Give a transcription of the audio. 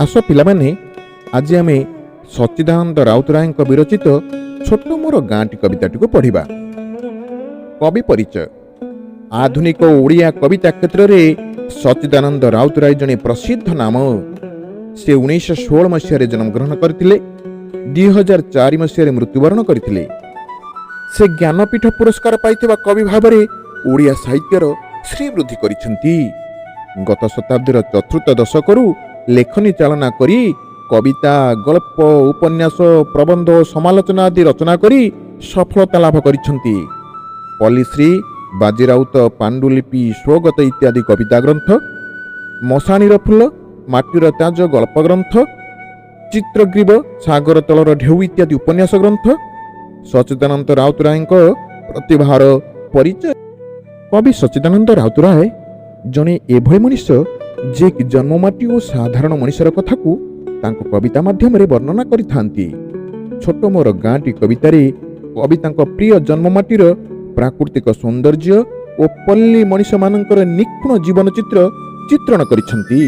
ଆସ ପିଲାମାନେ, ଆଜି ଆମେ ସଚ୍ଚିଦାନନ୍ଦ ରାଉତରାୟଙ୍କ ବିରଚିତ ଛୋଟ ମୋର ଗାଁଟି କବିତାଟିକୁ ପଢ଼ିବା। କବି ପରିଚୟ। ଆଧୁନିକ ଓଡ଼ିଆ କବିତା କ୍ଷେତ୍ରରେ ସଚ୍ଚିଦାନନ୍ଦ ରାଉତରାୟ ଜଣେ ପ୍ରସିଦ୍ଧ ନାମ। ସେ 1916 ମସିହାରେ ଜନ୍ମଗ୍ରହଣ କରିଥିଲେ। 2004 ମସିହାରେ ମୃତ୍ୟୁବରଣ କରିଥିଲେ। ସେ ଜ୍ଞାନପୀଠ ପୁରସ୍କାର ପାଇଥିବା କବି ଭାବରେ ଓଡ଼ିଆ ସାହିତ୍ୟର ଶ୍ରୀବୃଦ୍ଧି କରିଛନ୍ତି। ଗତ ଶତାବ୍ଦୀର ଚତୁର୍ଥ ଦଶକରୁ ଲେଖନୀ ଚାଳନା କରି କବିତା, ଗଳ୍ପ, ଉପନ୍ୟାସ, ପ୍ରବନ୍ଧ ଓ ସମାଲୋଚନା ଆଦି ରଚନା କରି ସଫଳତା ଲାଭ କରିଛନ୍ତି। ପଲ୍ଲୀଶ୍ରୀ, ବାଜିରାଉତ, ପାଣ୍ଡୁଲିପି, ସ୍ୱଗତ ଇତ୍ୟାଦି କବିତା ଗ୍ରନ୍ଥ, ମଶାଣୀର ଫୁଲ, ମାଟିର ତାଜ ଗଳ୍ପ ଗ୍ରନ୍ଥ, ଚିତ୍ରଗ୍ରୀବ, ସାଗର ତଳର ଢେଉ ଇତ୍ୟାଦି ଉପନ୍ୟାସ ଗ୍ରନ୍ଥ ସଚ୍ଚିଦାନନ୍ଦ ରାଉତରାୟଙ୍କ ପ୍ରତିଭାର ପରିଚୟ। କବି ସଚ୍ଚିଦାନନ୍ଦ ରାଉତରାୟ ଜଣେ ଏଭଳି ମଣିଷ, ଯିଏକି ଜନ୍ମମାଟି ଓ ସାଧାରଣ ମଣିଷର କଥାକୁ ତାଙ୍କ କବିତା ମାଧ୍ୟମରେ ବର୍ଣ୍ଣନା କରିଥାନ୍ତି। ଛୋଟ ମୋର ଗାଁଟି କବିତାରେ କବି ତାଙ୍କ ପ୍ରିୟ ଜନ୍ମମାଟିର ପ୍ରାକୃତିକ ସୌନ୍ଦର୍ଯ୍ୟ ଓ ପଲ୍ଲୀ ମଣିଷମାନଙ୍କର ନିଖୁଣ ଜୀବନ ଚିତ୍ର ଚିତ୍ରଣ କରିଛନ୍ତି।